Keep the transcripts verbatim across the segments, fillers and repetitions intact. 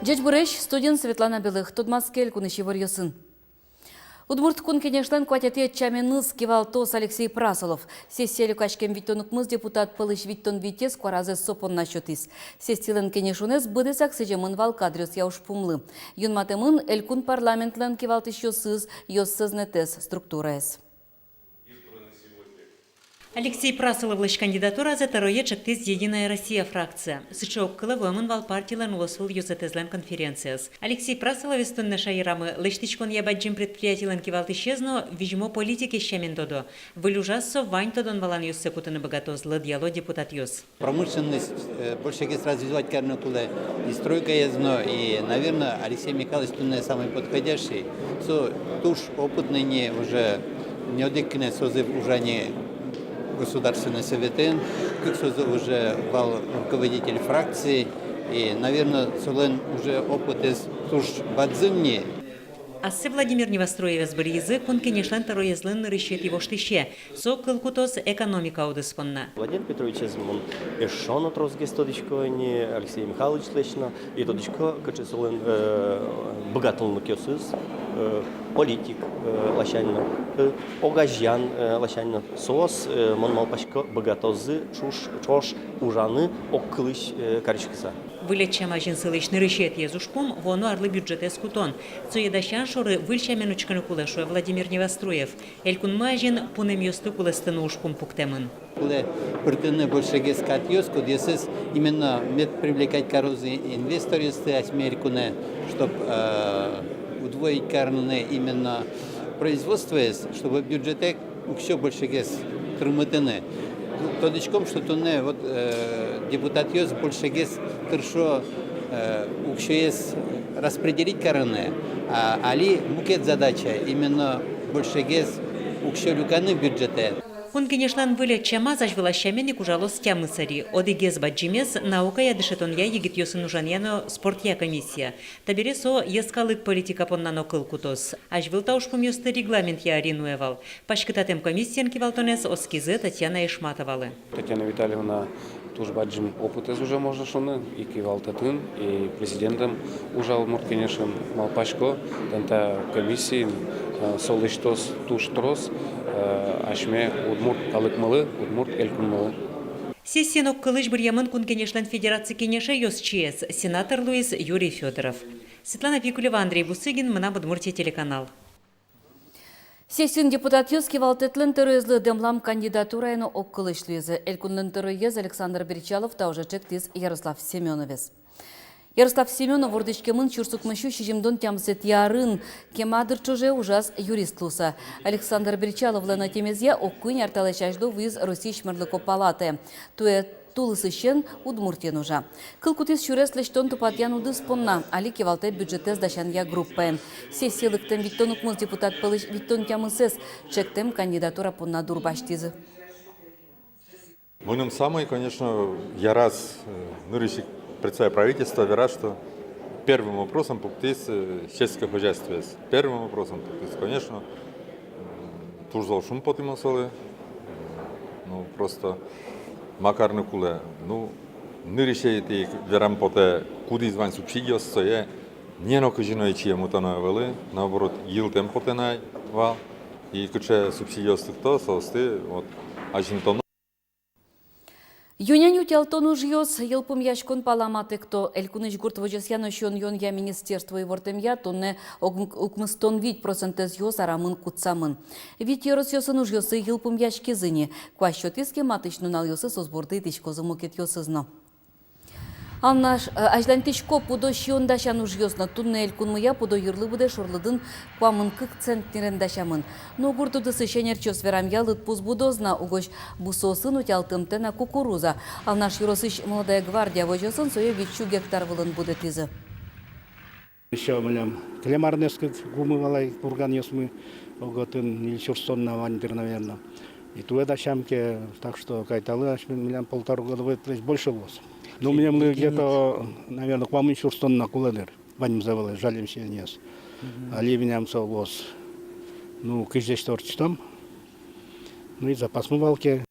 Ӟечбуресь! Студиын Светлана Белых. Тодматске элькунысь иворъёсын. Удмурт Кун Кенешлэн куатетӥ ӧтчаменыз кивалтоз Алексей Прасолов. Сессия люкаськем витьтон укмыс депутат пӧлысь витьтон витез куаразэс со понна сётӥз. Сессилэн кенешонэз быдэсак сӥземын вал кадръёсъя ужпумлы. Юнматэмын элькун парламентлэн кивалтӥсьёсыз, ёссэс нэтэс структураез. Алексей Прасоловлэсь кандидатуразэ тӧрое ӵектӥз «Единая Россия» фракция. Сыӵе огкылэ вуэмын вал партилэн улосвыл ёзэтэзлэн конференциез. Алексей Прасоловез туннэ шаерамы лэсьтӥськонъя бадӟым предприятилэн кивалтӥсез но визьмо политикез сямен тодо. Выль ужаз со вань тодон-валанъёссэ кутыны быгатоз, лыдъяло депутатъёс. Промышленность, э, большегес развивать карыны кулэ, и стройкаез но, и, наверно, Алексей Михайлович туннэ самый подходящий. Со туж опытный ни, уже не одӥг гинэ созыв ужа ни Государственный Советын, кык созыв уже вал руководитель фракции, и, наверно, солэн уже опытэз туж бадӟым ни. Ассэ Владимир Невоструевез быръизы Кун Кенешлэн тӧроезлэн нырысетӥ воштӥсе. Со кыл кутоз экономика удыс понна. Владимир Петровичез мон эшшо но тросгес тодӥсько ини, Алексей Михайловичлэсь но, и тодӥсько, кыӵе солэн, э, быгатонлыкъёсыз, э, политик, э, ласянь но, э, огазеян, э, ласянь но. Соос, э, мон малпасько, быгатозы ӵош, ӵош ужаны огкылысь, э, кариськыса. Выль ӧтчам азьын сылӥсь нырысетӥез ужпум — вуоно арлы бюджетэз кутон. Сое дасян шоры выль сямен учкыны кулэ, шуэ Владимир Невоструев. Элькунмы азьын пунэмъёсты кулэстыны ужпум пуктэмын. Кулэ пыртыны большегес катъёс, кудъёсыз именно мед привлекать карозы инвесторъёсты асьме элькунэ, чтоб, э, удвоить карыны именно производствоез, чтобы бюджетэ уксё большегес тырмытыны. Тодӥськом, что туннэ вот, э, депутатъёс большегес тыршо, э, уксёез распределить карыны, а али мукет задача, именно большегес уксё люканы бюджетэ. Кун Кенешлэн выль ӧтчамаз азьвылаз сямен ик ужалоз тямыс ӧри. Одӥгез бадӟымез — наукая, дышетонъя, егитъёсын ужанъя но спортъя комиссия. Табере со йӧскалык политика понна но кыл кутоз. Азьвыл та ужпумъёсты регламентъя ӧри нуэ вал. Паськытатэм комиссиен кивалтонэз оскизы Татьяна Ишматовалы. Татьяна Витальевна туж бадӟым опытэз уже, можно шуыны, и кивалтэтын, и президентэн ужа Удмурт Кенешын. Малпасько, тани та комиссиын, э, со лэсьтоз туж трос, э, асьме удмурт калыкмылы, удмурт элькунмылы. Сессиын огкылысь быръемын Кун Кенешлэн Федераци Кенеше ёзчиез, сенатор луиз Юрий Фёдоров. Светлана Пикулева, Андрей Бусыгин, «Мынам Удмуртие» телеканал. Сессиын депутатъёс кивалтэтлэн тӧроезлы дэмлам кандидатурае но огкылысь луизы. Элькунлэн тӧроез Александр Бречалов та уже ӵектӥз Ярослав Семёновез. Ярослав Семёнов вордӥськемын сюрс укмыссю сизьымдон тямысэтӥ арын, кема дыр ӵоже ужаз юрист луыса. Александр Бречаловлэн ӧтемезъя ог куинь ар талэсь азьло вуиз Россиысь мерлыко палатае. Туэ тулысысен Удмуртиын ужа. Кыл кутӥз сюрес лэсьтон-тупатъян удыс понна, али кивалтэ бюджетэз дасянъя группаен. Сессие лыктэм витьтон укмыс депутат пӧлысь витьтон тямысэз ӵектэм кандидатура понна дурбасьтӥзы. Мыным самой, конечно, яраз, э, нырысь ик председатель правительства вераз, что первым вопросом пуктӥз, э, сельское хозяйствоез. Первым вопросом пуктӥз, конечно. Туж зол шумпотӥ мон солы. Ну, просто ма карыны кулэ. Ну, нырысетӥ ик верам потэ, кудӥз вань субсидиос, сое ни но кызьы но ичием утоно ӧвӧл, наоборот, йылтэм потэ на вал. И кыӵе субсидиос лыкто, соосты вот азинтоно. Ю-нянь утялтон ужъёс йылпумъяськон пала матэкто. Элькунысь гурт возёсъя но сиён-юонъя министерство ивортэмъя, туннэ ог-, укмыстон вить процентэз ёс арамын кутсамын. Вить ёросъёсын ужъёссы йылпумъяськизы ни. Куазь сётӥз ке, матысь нуналъёсы соос борды итӥськозы мукетъёсыз но. Алнаш, э, азьланьтӥсько пудо сиён дасян ужъёс но. Туннэ элькунмыя пудо йырлы быдэ шорлыдын куамын кык центнерен дасямын. Но гурт удысысь ӧнерчиос верамъя, лыдпус будоз на, угось бусыосын утялтымтэ на кукуруза. Алнаш ёросысь «Молодая гвардия» возёсын сое витьсю гектар вылын будэтӥзы. Ещё милям кылем арнез кык гумы вал ай курганъёсмы, ог отын ньыль сюрс тонна вань дыр, наверно. И туэ дасям ке, так что кайталы асьме милям полуторагодовой, то есть больше луоз. Ну, милемлы где-то, наверно, куамын сюрс тонна кулэ дыр. Ваньмыз ӧвӧл, жалем сиёнъёс. Мгм. Али милям со луоз, ну, кызь ӟеч ортчытом. Ну и запасмы вал ке.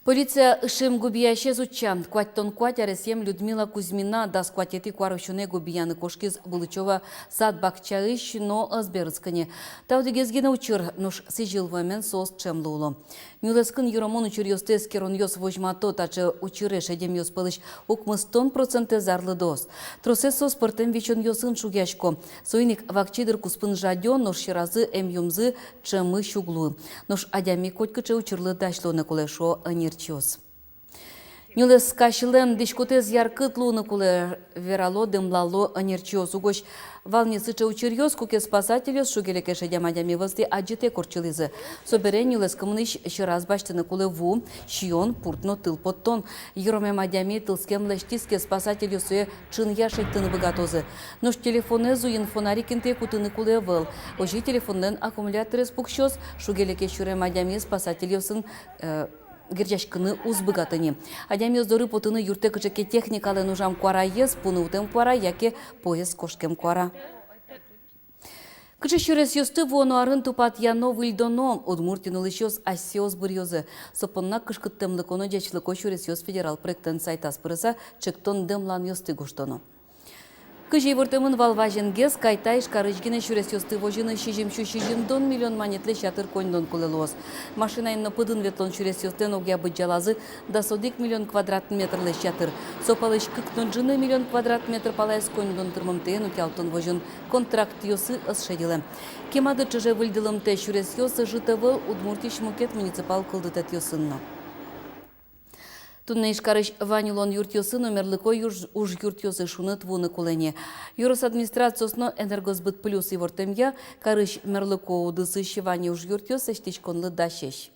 Полиция ышем губиясез утча. Куатьтон куать аресъем Людмила Кузьмина дас куатетӥ куарусёнэ губияны кошкиз Булычево сад-бакчаысь, но ӧз берытскы ни. Та одӥгез гинэ учыр, нош сӥзьыл вуэмен соос ӵемлы уло. Нюлэскын йыромон учыръёсты эскеронъёс возьмато, таӵе учыре шедемъёс пӧлысь укмыстон процентэз арлыдоос. Тросэз соос пӧртэм висёнъёсын шугъясько. Соин ик вакчи дыр куспын жадё, нош сьӧразы эмъюмзы ӵемысь уг луы. Нош адями котькыӵе учырлы дась луыны кулэ, шуо ӧнерчиос. Нюлэскасьлэн дӥськутэз яркыт луыны кулэ, верало, дэмлало ӧнерчиос. Угось вал ни сыӵе учыръёс, куке спасательёс шуге-леке шедем адями вӧзтӥ адӟытэк ортчылӥзы. Собере нюлэскымынысь сьӧраз басьтыны кулэ ву, сиён, пурт но тыл поттон. Йыромем адями тылскем лэсьтӥз ке, спасательёс сое ӵынъя шедьтыны быгатозы. Нош телефонэз уйин фонарик интые кутыны кулэ ӧвӧл. Озьы телефонлэн аккумуляторез пуксёз, шуге-леке сюрем адями спасательёсын, э, герӟаськыны уз быгаты ни. Адямиос доры потыны юрттэ кыӵе ке техникалэн ужам куараез, пуны утэм куара яке поезд кошкем куара. Кыӵе сюресъёсты вуоно арын тупатъяно, выльдоно? Удмуртиын улӥсьёс асьсэос быръёзы. Со понна «Кышкыттэмлыко но ӟечлыко сюресъёс» федерал проектэн сайтаз пырыса ӵектон-дэмланъёсты гожтоно. Кызьы ивортэмын вал вазенгес, кайта Ижкарысь гинэ сюресъёсты возьыны сизьымсю сизьымдон миллион манетлэсь ятыр коньдон кулэ луоз. Машинаен но пыдын ветлон сюресъёслэн огъя быдӟалазы дас одӥг миллион квадрат метрлэсь ятыр. Со пӧлысь кык но ӝыны миллион квадрат метр палаез коньдон тырмымтэен утялтон возьын контрактъёсы ӧз шедьылэ. Кема дыр ӵоже выльдылымтэ сюресъёс ӝыт ӧвӧл Удмуртиысь мукет муниципал кылдытэтъёсын но. Туннэ Ижкарысь вань улон юртъёсы но мерлыко юж-, ужъюртъёсы шуныт вуыны кулэ ни. Ёрос администрациос но «Энергосбыт Плюс» ивортэмъя, карысь мерлыко удысысь вань ужъюртъёс эстӥськонлы дасесь.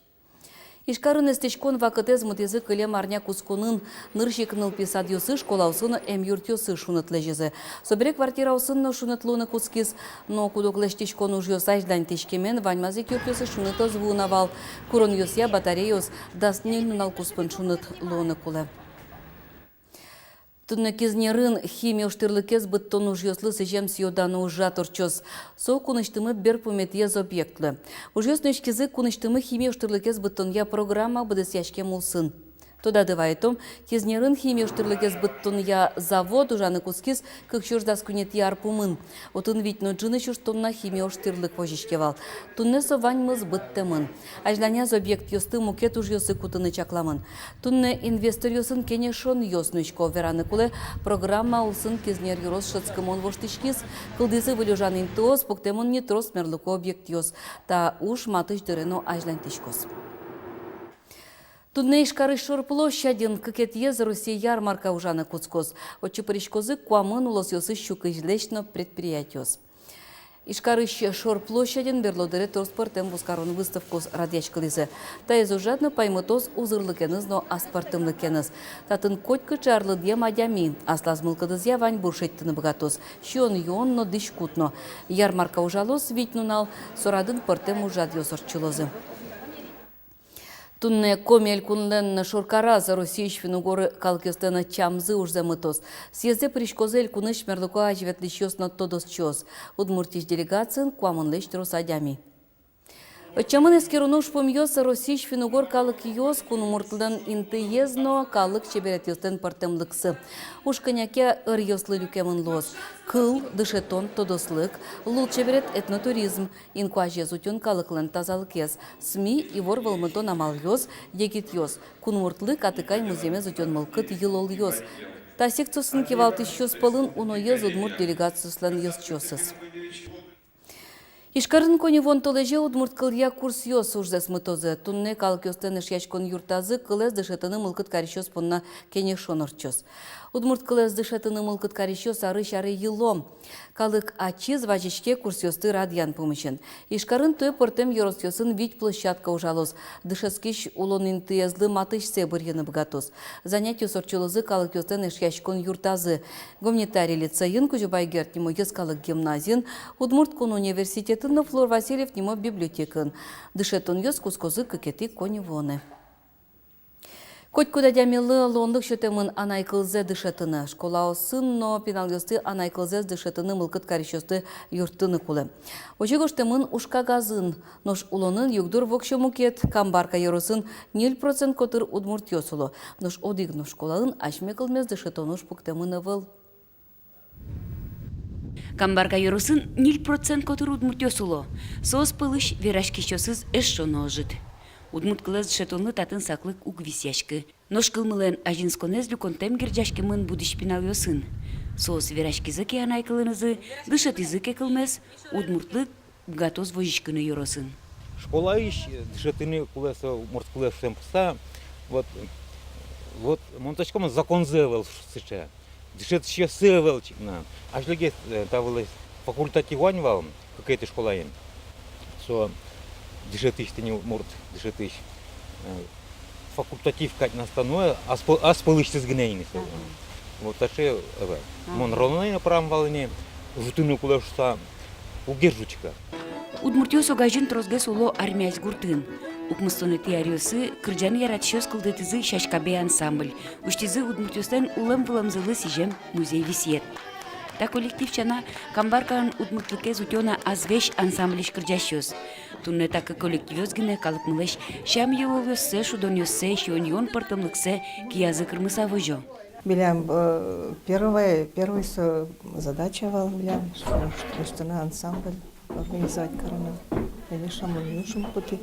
Ижкарын эстӥськон вакытэз мытӥзы кылем арня кутсконын. Нырысь ик нылпи садъёсы, школаосы но эмъюртъёсы шуныт лэзизы. Собере квартираосын но шуныт луыны кутскиз. Но куд-ог лэсьтӥськон ужъёс азьланьтӥськемен, ваньмаз ик юртъёсы шуныт ӧз вуы на вал. Куронъёсъя батареяос дас ньыль нунал куспын шуныт луыны кулэ. Туннэ Кизнерын химия ожтӥрлыкез быдтон ужъёслы сӥзем сӥё-дано ужрад ортчоз. Со кунысьтымы берпуметӥез объект луэ. Ужъёс нуиськизы кунысьтымы химия ожтӥрлыкез быдтонъя программа быдэсъяськем улсын. Тодады вайытом, Кизнерын химия ожтӥрлыкез быдтонъя завод ужаны кутскиз кык сюрс дас куинетӥ ар пумын. Отын вить но ӝынысь ужтонна химия ожтӥрлык возиське вал. Туннэ со ваньмыз быдтэмын. Азьланяз объектъёсты мукет ужъёсы кутыны чакламын. Туннэ инвесторъёсын кенешонъёс нуисько. Вераны кулэ, программа улсын Кизнер ёрос шӧдскымон воштӥськиз, кылдӥзы выль ужан интыос, пуктэмын ни трос мерлыко объектъёс. Та уж матысь дыре но азьланьтӥськоз. Туннэ Ижкарысь шор площадьын кыкетӥез Россия ярмарка ужаны кутскоз. Отчы пыриськозы куамын улосъёсысь сю кызьлэсь но предприятиос. Ижкарысь шор площадьын берло дыре трос пӧртэм вузкарон выставкаос радъяськылӥзы. Таиз ужрад но паймытоз узырлыкеныз но аспӧртэмлыкеныз. Татын котькыӵе арлыдъем адями аслаз мылкыдызъя ваньбур шедьтыны быгатоз: сиён-юон но, дӥськут но. Ярмарка ужалоз вить нунал, со радын пӧртэм ужрадъёс ортчылозы. Туннэ Коми элькунлэн шоркараз Россиысь финн-угор калыкъёслэн ӧтчамзы ужзэ мытоз. Съездэ пыриськозы элькунысь мерлыко азьветлӥсьёс но тодосчиос. Удмуртиысь делегациын куамынлэсь трос адями. Ӧтчамын эскероно ужпумъёс: Россиысь финн-угор калыкъёс, кунмуртлэн интыез но калык чеберетъёслэн пӧртэмлыксы. Уж кӧня ке ӧръёслы люкемын луоз: кыл, дышетон, тодослык, лулчеберет, этнотуризм, инкуазез утён, калыклэн тазалыкез, СМИ, ивор вӧлмытон амалъёс, егитъёс, кунмуртлы Атыкай музъемез утён мылкыд, йылолъёс. Та секциосын кивалтӥсьёс пӧлын уноез удмурт делегациослэн ёзчиосыз. Ижкарын коньывуон толэзе удмурт кылъя курсъёс ужзэс мытозы. Туннэ калыкъёслэн эшъяськон юртазы кылэз дышетыны мылкыд карисьёс понна кенешон ортчоз. Удмурт кылэз дышетыны мылкыд карисьёс арысь аре йыло. Калык ачиз вазиське курсъёсты радъян пумысен. Ижкарын туэ пӧртэм ёросъёсын вить площадка ужалоз. Дышетскись улон интыезлы матысьсэ бырйыны быгатоз. Занятиос ортчылозы калыкъёслэн эшъяськон юртазы, гуманитарий лицейын, Кузебай Герд нимо йӧскалык гимназиын, Удмурт кун университетын но Флор Васильев нимо библиотекаын. Дышетонъёс кутскозы кыкетӥ коньывуонэ. Котькуд адямилы луонлык сётэмын анай кылзэ дышетыны. Школаосын но пиналъёсты анай кылзэс дышетыны мылкыд карисьёсты юрттыны кулэ. Озьы гожтэмын уж кагазын. Нош улонын югдур воксё мукет. Камбарка ёросын ньыль процент котыр удмуртъёс уло. Нош одӥг но школаын асьме кылмес дышетон уж пуктэмын ӧвӧл. Камбарка ёросын ньыль процент котыр удмуртъёс уло. Соос пӧлысь вераськисьёсыз эшшо но ӧжыт. Удмурт кылэз дышетонлы татын саклык уг висъяськы. Нош кылмылэн азинсконэз люконтэм герӟаськемын будӥсь пиналъёсын. Соос вераськизы ке анай кылынызы, дышетӥзы ке кылмес, удмуртлык быгатоз возиськыны ёросын. Школаысь, э, дышетыны кулэ со мордвылэ шуэм пса. Вот, вот мон тодӥсько, мон законзэ ӧвӧл сыӵе. Дышетӥсьёссы ӧвӧл чик на. Азьлогес, э, та вылэ факультатив вань вал кыкетӥ школаын. Со дышетӥсь, тӥни мурт дышетӥсь. Э, факультатив кадь настануэ, ас пӧ-, ас пӧлысьтыз гинэ ини со. Ага. Вот таӵе ӧвӧл. Ага. Мон ровно ини прам вал ини, ӝутыны кулэ шуса, уг герӟу чик. Удмуртъёс огазьын тросгес уло Армясь гуртын. Укмыстонэтӥ аръёсы кырӟаны яратӥсьёс кылдытӥзы «Сяськабей» ансамбль, усьтӥзы удмуртъёслэн улэм-вылэмзылы сӥзем музей-висъет. Та коллектив сяна Камбаркаын удмуртлыкез утё на «Азвесь» ансамбльысь кырӟасьёс. Туннэ та кык коллективъёс гинэ калыкмылэсь сям-йылолъёссэ, шудонъёссэ, сиён-юон пӧртэмлыксэ киязы кырмыса возё. Милям, э, первое, первый со задача вал милям, что, что, что на ансамбль организовать карыны. Конечно, мы не можем пойти.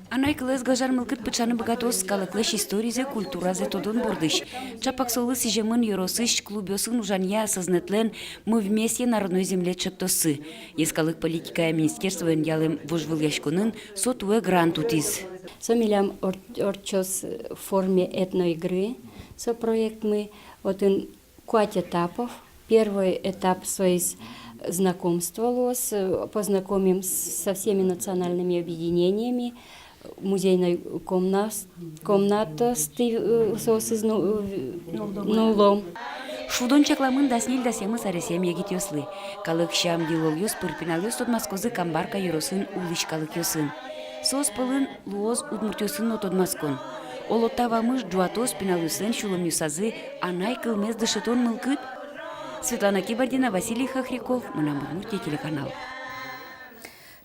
Анай кылэз гажан мылкыд пыӵаны быгатоз калыклэсь историзэ, культуразэ тодон бордысь. Чапак солы сӥземын ёросысь клубъёсын ужанъя сӧзнэтлэн «Мы вместе на родной земле» чектоссы. Йӧскалык политикая министерствоен ялэм вожвылъяськонын со туэ грант утӥз. Со милям ор-, ортчоз в форме этноигры. Со проектмы, отын куать этапов. Первый этап соиз знакомство луоз, э, познакомим с-, со всеми национальными объединениями, музейной комнас-, комнатаосты, э, соосыз ну, э, нуллом. Шудон чакламын дас ньыль-дас тямыс аресъем егитъёслы. Калык сям-йылолъёс пыр пиналъёс тодматскозы Камбарка ёросын улӥсь калыкъёсын. Соос пӧлын луоз удмуртъёсын но тодматскон. Оло, та вамыш ӝуатоз пиналъёслэн сюлэмъёсазы анай кылмес дышетон мылкыд? Светлана Кибардина, Василий Хохряков, «Мынам Удмуртие» телеканал.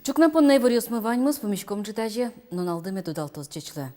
Ӵукна понна иворъёсмы ваньмыз, пумиськом ӝытазе, нуналды мед удалтоз, ӟеч луэ.